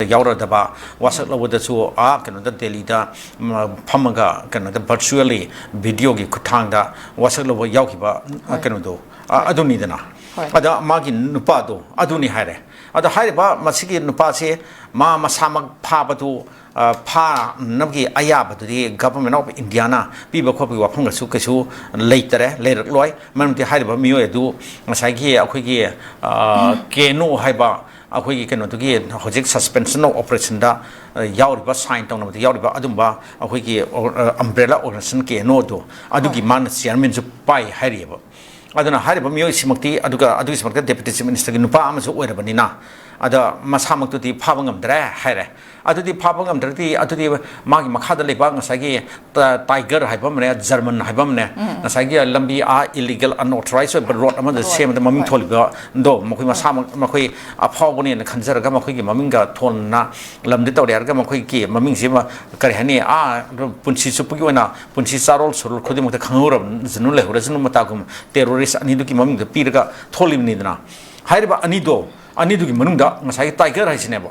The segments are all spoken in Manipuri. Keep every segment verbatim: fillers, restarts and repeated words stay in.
ꯌꯥꯎꯔꯗꯕ, ꯋꯥꯁꯛ ꯂꯧꯕꯗꯁꯨ ꯑꯥ ꯀꯩꯅꯣꯗ ꯗꯦꯜꯂꯤꯗ, ꯎꯝ, ꯐꯝꯃꯒ ꯀꯩꯅꯣꯗ virtually videoꯒꯤ ꯈꯨꯠꯊꯥꯡꯗ ꯋꯥꯁꯛ ꯂꯧꯕ ꯌꯥꯎꯈꯤꯕ, ꯑ, ꯍꯣꯏ꯫ ꯀꯩꯅꯣꯗꯣ, ꯑ, ꯍꯣꯏ꯫ ꯑꯗꯨꯅꯤꯗꯅ꯫ ꯍꯣꯏ꯫ ꯑꯗ ꯃꯥꯒꯤ ꯅꯨꯄꯥꯗꯣ ꯑꯗꯨꯅꯤ ꯍꯥꯏꯔꯦ꯫ ꯑꯗ ꯍꯥꯏꯔꯤꯕ ꯃꯁꯤꯒꯤ ꯅꯨꯄꯥꯁꯦ ꯃꯥ ꯃꯁꯥꯃꯛ ꯐꯥꯕꯗꯨ, ꯑ, ꯐꯥꯅꯕꯒꯤ ꯑꯌꯥꯕꯗꯨꯗꯤ Government of Indiaꯅ ꯄꯤꯕ ꯈꯣꯠꯄꯒꯤ ꯋꯥꯐꯝꯒꯁꯨ ꯀꯩꯁꯨ ꯂꯩꯇꯔꯦ, ꯂꯩꯔꯛꯂꯣꯏ꯫ ꯃꯔꯝꯗꯤ ꯍꯥꯏꯔꯤꯕ ꯃꯤꯑꯣꯏ ꯑꯗꯨ ꯉꯁꯥꯏꯒꯤ ꯑꯩꯈꯣꯏꯒꯤ, ꯑ, ꯀꯦꯅꯣ ꯍꯥꯏꯕ ꯑꯩꯈꯣꯏꯒꯤ ꯀꯩꯅꯣꯗꯨꯒꯤ ꯍꯧꯖꯤꯛ suspension of operationꯗ, ꯑ, ꯌꯥꯎꯔꯤꯕ, sign ꯇꯧꯅꯕꯗ ꯌꯥꯎꯔꯤꯕ ꯑꯗꯨꯝꯕ ꯑꯩꯈꯣꯏꯒꯤ ꯑꯣ-, ꯑ, umbrella organization ꯀꯦꯅꯣꯗꯣ ꯑꯗꯨꯒꯤ ꯍꯣꯏ꯫ ꯃꯥꯅ chairmanꯁꯨ ꯄꯥꯏ ꯍꯥꯏꯔꯤꯑꯕ꯫ ꯑꯗꯨꯅ ꯍꯥꯏꯔꯤꯕ ꯃꯤꯑꯣꯏꯁꯤꯃꯛꯇꯤ, ꯑꯗꯨꯒ ꯑꯗꯨꯒꯤꯁꯤꯃꯛꯇ Deputy Chief Ministerꯒꯤ ꯅꯨꯄꯥ ꯑꯃꯁꯨ ꯑꯣꯏꯔꯕꯅꯤꯅ, ꯑꯗ ꯃꯁꯥꯃꯛꯇꯨꯗꯤ ꯐꯥꯕ ꯉꯝꯗ꯭ꯔꯦ ꯍꯥꯏꯔꯦ꯫ ꯑꯗꯨꯗꯤ ꯐꯥꯕ ꯉꯝꯗ꯭ꯔꯗꯤ, ꯑꯗꯨꯗꯤ ꯃꯥꯒꯤ ꯃꯈꯥꯗ ꯂꯩꯕ ꯉꯁꯥꯏꯒꯤ ꯇ-, Tiger ꯍꯥꯏꯕ ꯑꯃꯅꯦ, German ꯍꯥꯏꯕ ꯑꯃꯅꯦ, ꯎꯝ, ꯎꯝ꯫ ꯉꯁꯥꯏꯒꯤ ꯂꯝꯕꯤ, ꯑꯥ, illegal unauthorized ꯑꯣꯏꯕ road ꯑꯃꯗ ꯍꯣꯏ, ꯁꯦꯝꯕꯗ ꯃꯃꯤꯡ ꯍꯣꯏ꯫ ꯊꯣꯜꯂꯤꯕꯗꯣ, ꯃꯈꯣꯏ ꯍꯣꯏ꯫ ꯃꯁꯥꯃꯛ, ꯃꯈꯣꯏ ꯑꯐꯥꯎꯕꯅꯦꯅ ꯈꯟꯖꯔꯒ ꯃꯈꯣꯏꯒꯤ ꯃꯃꯤꯡꯒ ꯊꯣꯟꯅ ꯂꯝꯗꯤ ꯇꯧꯔꯦ ꯍꯥꯏꯔꯒ ꯃꯈꯣꯏꯒꯤ ꯃꯃꯤꯡꯁꯤꯃ, ꯀꯔꯤ ꯍꯥꯏꯅꯤ, ꯑꯥ, ꯄꯨꯟꯁꯤ ꯆꯨꯞꯄꯒꯤ ꯑꯣꯏꯅ ꯄꯨꯟꯁꯤ ꯆꯥꯔꯣꯜ ꯁꯨꯔꯣꯜ ꯈꯨꯗꯤꯡꯃꯛꯇ ꯈꯪꯍꯧꯔꯕꯁꯨ ꯂꯩꯍꯧꯔꯁꯅꯨ ꯃꯇꯥꯒꯨꯝ terrorist ꯑꯅꯤꯗꯨꯒꯤ ꯃꯃꯤꯡꯗ ꯄꯤꯔꯒ ꯊꯣꯛꯂꯤꯕꯅꯤꯗꯅ꯫ ꯍꯥꯏꯔꯤꯕ ꯑꯅꯤꯗꯣ, ꯑꯅꯤꯗꯨꯒꯤ ꯃꯅꯨꯡꯗ ꯉꯁꯥꯏꯒꯤ Tiger ꯍꯥꯏꯁꯤꯅꯦꯕ,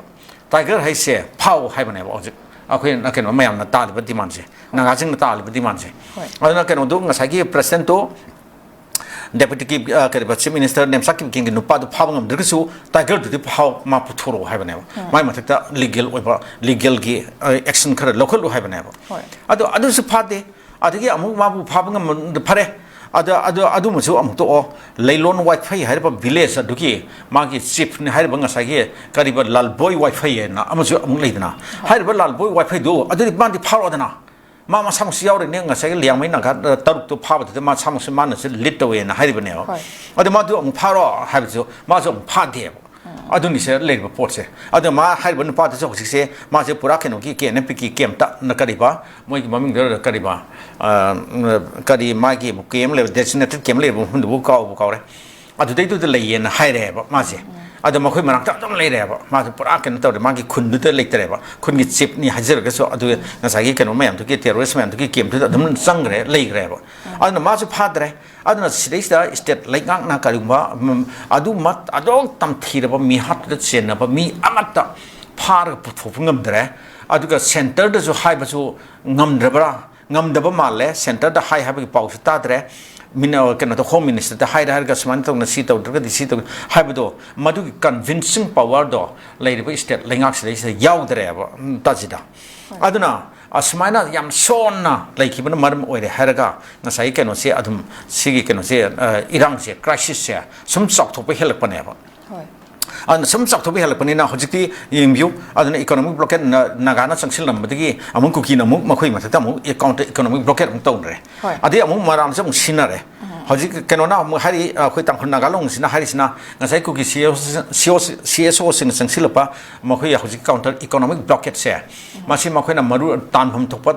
Tiger ꯍꯥꯏꯁꯦ ꯐꯥꯎ ꯍꯥꯏꯕꯅꯦꯕ ꯍꯧꯖꯤꯛ ꯑꯩꯈꯣꯏꯅ ꯀꯩꯅꯣ ꯃꯌꯥꯝꯅ ꯇꯥꯜꯂꯤꯕ demandꯁꯦ, ꯅꯥꯒꯥꯁꯤꯡꯅ ꯇꯥꯜꯂꯤꯕ demandꯁꯦ꯫ ꯍꯣꯏ꯫ ꯑꯗꯨꯅ ꯀꯩꯅꯣꯗꯣ ꯉꯁꯥꯏꯒꯤ presidentꯇꯣ Deputyꯒꯤ, ꯑ, ꯀꯔꯤꯕ, Chief Minister ꯅꯦꯝꯆꯥꯛ ꯀꯤꯝꯒꯦꯟꯒꯤ ꯅꯨꯄꯥꯗꯨ ꯐꯥꯕ ꯉꯝꯗ꯭ꯔꯒꯁꯨ Tigerꯗꯨꯗꯤ ꯐꯥꯎ, ꯃꯥ ꯄꯨꯊꯣꯔꯛꯑꯣ ꯍꯥꯏꯕꯅꯦꯕ꯫ ꯎꯝ꯫ ꯃꯥꯏ ꯃꯊꯛꯇ legal ꯑꯣꯏꯕ, legalꯒꯤ, ꯑ, action ꯈꯔ ꯂꯧꯈꯠꯂꯨ ꯍꯥꯏꯕꯅꯦꯕ꯫ ꯍꯣꯏ꯫ ꯑꯗꯣ ꯑꯗꯨꯁꯨ ꯐꯥꯗꯦ꯫ ꯑꯗꯒꯤ ꯑꯃꯨꯛ ꯃꯥꯕꯨ ꯐꯥꯕ ꯉꯝꯕ ꯐꯔꯦ꯫ ꯑꯗ, ꯑꯗꯨ, ꯑꯗꯨꯃꯁꯨ ꯑꯃꯨꯛ ꯇꯣꯛꯑꯣ꯫ ꯂꯩꯂꯣꯟ ꯋꯥꯏꯐꯩ ꯍꯥꯏꯔꯤꯕ village ꯑꯗꯨꯒꯤ ꯃꯥꯒꯤ chiefꯅꯤ ꯍꯥꯏꯔꯤꯕ ꯉꯁꯥꯏꯒꯤ ꯀꯔꯤꯕ ꯂꯥꯜꯕꯣꯏ ꯋꯥꯏꯐꯩ ꯍꯥꯏꯅ ꯑꯃꯁꯨ ꯑꯃꯨꯛ ꯂꯩꯗꯅ꯫ ꯍꯣꯏ꯫ ꯍꯥꯏꯔꯤꯕ ꯂꯥꯜꯕꯣꯏ ꯋꯥꯏꯐꯩꯗꯨ ꯑꯗꯨꯗꯤ ꯃꯥꯗꯤ ꯐꯥꯔꯛꯑꯣꯗꯅ꯫ ꯃꯥ ꯃꯁꯥꯃꯛꯁꯨ ꯌꯥꯎꯔꯤꯅꯦ, ꯉꯁꯥꯏꯒꯤ ꯂꯤꯌꯥꯡꯃꯩ ꯅꯥꯒꯥ ꯇꯔꯨꯛꯇꯣ ꯐꯥꯕꯗꯨꯗ ꯃꯁꯥꯃꯛꯁꯨ ꯃꯥꯅꯁꯨ lead ꯇꯧꯋꯦꯅ ꯍꯥꯏꯔꯤꯕꯅꯦꯕ꯫ ꯍꯣꯏ꯫ ꯑꯗꯣ ꯃꯥꯗꯨ ꯑꯃꯨꯛ ꯐꯥꯔꯣ ꯍꯥꯏꯕꯁꯨ ꯃꯥꯁꯨ ꯑꯃꯨꯛ ꯐꯥꯗꯦꯕ꯫ ꯎꯝ꯫ ꯑꯗꯨꯅꯤꯁꯦ ꯂꯩꯔꯤꯕ ꯄꯣꯠꯁꯦ꯫ ꯑꯗꯣ ꯃꯥ ꯍꯥꯏꯔꯤꯕ ꯅꯨꯄꯥꯗꯨꯁꯨ ꯍꯧꯖꯤꯛꯁꯦ ꯃꯥꯁꯦ ꯄꯨꯔꯥ ꯀꯩꯅꯣꯒꯤ ꯀꯦ ꯑꯦꯟ ꯑꯦꯐ ꯄꯤꯒꯤ campꯇ ꯅ ꯀꯔꯤꯕ, ꯃꯣꯏꯒꯤ ꯃꯃꯤꯡꯗꯣ ꯀꯔꯤꯕ, ꯑ, ꯀꯔꯤ ꯃꯥꯒꯤ camp ꯂꯩꯕ, designated camp ꯂꯩꯕ ꯃꯐꯝꯗꯨꯕꯨ ꯀꯥꯎꯕꯨ ꯀꯥꯎꯔꯦ꯫ ꯑꯗꯨꯗꯩꯗꯨꯗ ꯂꯩꯌꯦꯅ ꯍꯥꯏꯔꯦꯕ ꯃꯥꯁꯦ꯫ ꯎꯝ꯫ ꯑꯗꯣ ꯃꯈꯣꯏ ꯃꯅꯥꯛꯇ ꯑꯗꯨꯝ ꯂꯩꯔꯦꯕ꯫ ꯃꯥꯁꯦ ꯄꯨꯔꯥ ꯀꯩꯅꯣ ꯇꯧꯔꯦ꯫ ꯃꯥꯒꯤ ꯈꯨꯟꯗꯨꯗ ꯂꯩꯇꯔꯦꯕ꯫ ꯈꯨꯟꯒꯤ chiefꯅꯤ ꯍꯥꯏꯖꯔꯒꯁꯨ ꯑꯗꯨ ꯉꯁꯥꯏꯒꯤ ꯀꯩꯅꯣ ꯃꯌꯥꯝꯗꯨꯒꯤ, terrorist ꯃꯌꯥꯝꯗꯨꯒꯤ campꯇꯨꯗ ꯑꯗꯨꯝ ꯆꯪꯈ꯭ꯔꯦ, ꯂꯩꯈ꯭ꯔꯦꯕ꯫ ꯎꯝ꯫ ꯑꯗꯨꯅ ꯃꯥꯁꯨ ꯐꯥꯗ꯭ꯔꯦ꯫ ꯑꯗꯨꯅ ꯁꯤꯗꯩꯁꯤꯗ state ꯂꯩꯉꯥꯛꯅ ꯀꯔꯤꯒꯨꯝꯕ, ꯎꯝ, ꯑꯗꯨꯃ, ꯑꯗꯨꯛ ꯇꯝꯊꯤꯔꯕ ꯃꯤꯍꯥꯠꯄꯗ ꯆꯦꯟꯅꯕ ꯃꯤ ꯑꯃꯠꯇ ꯐꯥ-, ꯐꯥꯔꯒ ꯄꯨꯊꯣꯛꯄ ꯉꯝꯗ꯭ꯔꯦ꯫ ꯑꯗꯨꯒ centreꯗꯁꯨ ꯍꯥꯏꯕꯁꯨ ꯉꯝꯗ꯭ꯔꯕ꯭ꯔꯥ? ꯉꯝꯗꯕ ꯃꯥꯜꯂꯦ꯫ Centreꯗ ꯍꯥꯏ ꯍꯥꯏꯕꯒꯤ ꯄꯥꯎꯁꯨ ꯇꯥꯗ꯭ꯔꯦ꯫ ꯃꯤꯅ, ꯀꯩꯅꯣꯗ, Home Ministerꯗ ꯍꯥꯏꯔꯦ ꯍꯥꯏꯔꯒ ꯁꯨꯃꯥꯏꯅ ꯇꯧꯅ ꯁꯤ ꯇꯧꯗ꯭ꯔꯒꯗꯤ ꯁꯤ ꯇꯧ ꯍꯥꯏꯕꯗꯣ, ꯃꯗꯨꯒꯤ convincing powerꯗꯣ ꯂꯩꯔꯤꯕ state ꯂꯩꯉꯥꯛꯁꯤꯗꯩꯁꯤꯗ ꯌꯥꯎꯗ꯭ꯔꯦꯕ, ꯎꯝ, ꯇꯥꯖꯤꯗ꯫ ꯑꯗꯨꯅ ꯑꯁꯨꯃꯥꯏꯅ ꯌꯥꯝ ꯁꯣꯟꯅ ꯂꯩꯈꯤꯕꯅ ꯃꯔꯝ ꯑꯣꯏꯔꯦ ꯍꯥꯏꯔꯒ ꯉꯁꯥꯏꯒꯤ ꯀꯩꯅꯣꯁꯦ ꯑꯗꯨꯝ, ꯁꯤꯒꯤ ꯀꯩꯅꯣꯁꯦ, ꯑ, ꯏꯔꯥꯡꯁꯦ, crisisꯁꯦ ꯁꯨꯝ ꯆꯥꯎꯊꯣꯛꯄ ꯍꯦꯜꯂꯛꯄꯅꯦꯕ꯫ ꯍꯣꯏ꯫ ꯑꯗꯨꯅ ꯁꯨꯝ ꯆꯥꯎꯊꯣꯛꯄ ꯍꯦꯜꯂꯛꯄꯅꯤꯅ ꯍꯧꯖꯤꯛꯇꯤ ꯌꯦꯡꯕꯤꯌꯨ, ꯑꯗꯨꯅ economic blockade ꯅ-, ꯅꯥꯒꯥꯅ ꯆꯪꯁꯤꯜꯂꯝꯕꯗꯒꯤ ꯑꯃꯨꯛ ꯀꯨꯀꯤꯅ ꯑꯃꯨꯛ ꯃꯈꯣꯏ ꯃꯊꯛꯇ ꯑꯃꯨꯛ counter economic blockade ꯑꯃꯨꯛ ꯇꯧꯅꯔꯦ꯫ ꯍꯣꯏ꯫ ꯑꯗꯩ ꯑꯃꯨꯛ ꯃꯣꯏꯔꯥꯡꯁꯦ ꯑꯃꯨꯛ ꯁꯤꯟꯅꯔꯦ꯫ ꯎꯝ꯫ ꯍꯧꯖꯤꯛ ꯀꯩꯅꯣꯅ ꯑꯃꯨꯛ ꯍꯥꯏꯔꯤ, ꯑꯩꯈꯣꯏ ꯇꯥꯡꯈꯨꯜ ꯅꯥꯒꯥ ꯂꯣꯡꯁꯤꯅ ꯍꯥꯏꯔꯤꯁꯤꯅ ꯉꯁꯥꯏ ꯀꯨꯀꯤ ꯁꯤ ꯑꯣ ꯁꯤ, ꯁꯤ ꯑꯣ ꯁꯤ, ꯁꯤ ꯑꯦꯁ ꯑꯣꯁꯤꯡꯅ ꯆꯪꯁꯤꯜꯂꯛꯄ ꯃꯈꯣꯏꯒꯤ ꯍꯧꯖꯤꯛ counter economic blockade ꯁꯦ, ꯎꯝ꯫ ꯃꯁꯤ ꯃꯈꯣꯏꯅ ꯃꯔꯨ ꯇꯥꯟꯐꯝ ꯊꯣꯛꯄ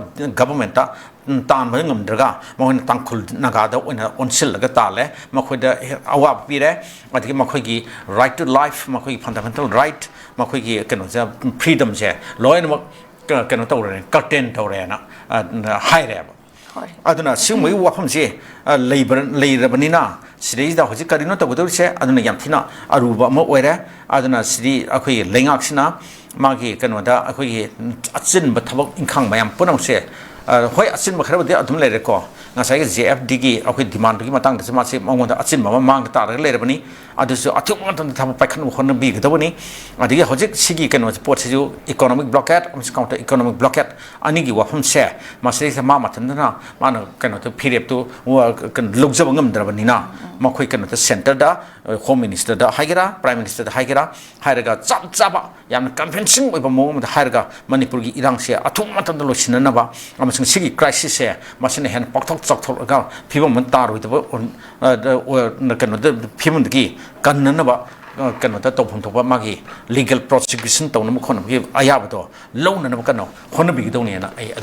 ꯎꯝ, ꯇꯥꯟꯕ ꯉꯝꯗ꯭ꯔꯒ ꯃꯈꯣꯏꯅ ꯇꯥꯡꯈꯨꯜ ꯅꯥꯒꯥꯗ ꯑꯣꯏꯅ ꯑꯣꯟꯁꯤꯜꯂꯒ ꯇꯥꯜꯂꯦ, ꯃꯈꯣꯏꯗ ꯑꯋꯥꯕ ꯄꯤꯔꯦ, ꯑꯗꯒꯤ ꯃꯈꯣꯏꯒꯤ right to life, ꯃꯈꯣꯏꯒꯤ fundamental right, ꯃꯈꯣꯏꯒꯤ ꯀꯩꯅꯣꯁꯦ, freedomꯁꯦ ꯂꯣꯏꯅꯃꯛ ꯀ-, ꯀꯩꯅꯣ ꯇꯧꯔꯦ, curtail ꯇꯧꯔꯦꯅ, ꯑ, ꯍꯥꯏꯔꯦꯕ꯫ ꯍꯣꯏ꯫ ꯑꯗꯨꯅ ꯁꯤꯒꯨꯝꯕꯒꯤ ꯋꯥꯐꯝꯁꯦ, ꯑ, ꯂꯩꯕ-, ꯂꯩꯔꯕꯅꯤꯅ ꯁꯤꯗꯩꯁꯤꯗ ꯍꯧꯖꯤꯛ ꯀꯔꯤꯅꯣ ꯇꯧꯒꯗꯧꯔꯤꯁꯦ? ꯑꯗꯨꯅ ꯌꯥꯝ ꯊꯤꯅ ꯑꯔꯨꯕ ꯑꯃ ꯑꯣꯏꯔꯦ꯫ ꯑꯗꯨꯅ ꯁꯤꯗꯤ ꯑꯩꯈꯣꯏꯒꯤ ꯂꯩꯉꯥꯛꯁꯤꯅ ꯃꯥꯒꯤ ꯀꯩꯅꯣꯗ ꯑꯩꯈꯣꯏꯒꯤ ꯑꯆꯤꯟꯕ ꯊꯕꯛ ꯏꯪꯈꯥꯡ ꯃꯌꯥꯝ ꯄꯨꯝꯅꯃꯛꯁꯦ, ꯑ, ꯍꯣꯏ, ꯑꯆꯤꯟꯕ ꯈꯔꯕꯨꯗꯤ ꯑꯗꯨꯝ ꯂꯩꯔꯦꯀꯣ꯫ ꯉꯁꯥꯏꯒꯤ ꯖꯦ ꯑꯦꯐ ꯗꯤꯒꯤ ꯑꯩꯈꯣꯏ demandꯗꯨꯒꯤ ꯃꯇꯥꯡꯗꯁꯨ ꯃꯥꯁꯤ ꯃꯉꯣꯟꯗ ꯑꯆꯤꯟꯕ ꯑꯃ ꯃꯥꯡꯗ ꯇꯥꯔꯒ ꯂꯩꯔꯕꯅꯤ꯫ ꯑꯗꯨꯁꯨ ꯑꯊꯨꯕ ꯃꯇꯝꯗ ꯊꯕꯛ ꯄꯥꯏꯈꯠꯅꯕ ꯍꯣꯠꯅꯕꯤꯒꯗꯕꯅꯤ꯫ ꯑꯗꯒꯤ ꯍꯧꯖꯤꯛ ꯁꯤꯒꯤ ꯀꯩꯅꯣꯁꯦ, ꯄꯣꯠꯁꯤꯁꯨ economic blockade ꯑꯃꯁꯨꯡ counter economic blockade ꯑꯅꯤꯒꯤ ꯋꯥꯐꯝꯁꯦ, ꯃꯁꯤꯗꯩꯁꯤꯗ ꯃꯥ ꯃꯊꯟꯇꯅ ꯃꯥꯅ ꯀꯩꯅꯣꯗꯣ, ꯐꯤꯔꯦꯞꯇꯣ ꯋꯥ-, ꯀꯩꯅꯣ ꯂꯧꯖꯕ ꯉꯝꯗ꯭ꯔꯕꯅꯤꯅ, ꯃꯈꯣꯏ ꯀꯩꯅꯣꯗ centreꯗ, ꯑ, Home Ministerꯗ ꯍꯥꯏꯒꯦꯔꯥ, Prime Ministerꯗ ꯍꯥꯏꯒꯦꯔꯥ, ꯍꯥꯏꯔꯒ ꯆꯞ ꯆꯥꯕ, ꯌꯥꯝꯅ convincing ꯑꯣꯏꯕ ꯃꯑꯣꯡ ꯑꯃꯗ ꯍꯥꯏꯔꯒ ꯃꯅꯤꯄꯨꯔꯒꯤ ꯏꯔꯥꯡꯁꯦ ꯑꯊꯨꯕ ꯃꯇꯝꯗ ꯂꯣꯏꯁꯤꯟꯅꯅꯕ ꯑꯃꯁꯨꯡ ꯁꯤꯒꯤ crisisꯁꯦ ꯃꯁꯤꯅ ꯍꯦꯟꯅ ꯄꯥꯛꯊꯣꯛ ꯆꯥꯎꯊꯣꯛꯂꯒ ꯐꯤꯕꯝ ꯑꯃ ꯇꯥꯔꯣꯏꯗꯕ ꯑꯣꯏ-, ꯑ, ꯑ, ꯑꯣꯏ-, ꯀꯩꯅꯣꯗ, ꯐꯤꯕꯝꯗꯒꯤ ꯀꯟꯅꯅꯕ, ꯑ, ꯀꯩꯅꯣꯗ ꯇꯧꯐꯝ ꯊꯣꯛꯄ ꯃꯥꯒꯤ legal prosecution ꯇꯧꯅꯕ ꯈꯣꯠꯅꯕꯒꯤ ꯑꯌꯥꯕꯗꯣ ꯂꯧꯅꯅꯕ ꯀꯟꯅ ꯍꯣꯠꯅꯕꯤꯒꯗꯧꯅꯦꯅ ꯑꯩ ꯑꯗꯨꯝ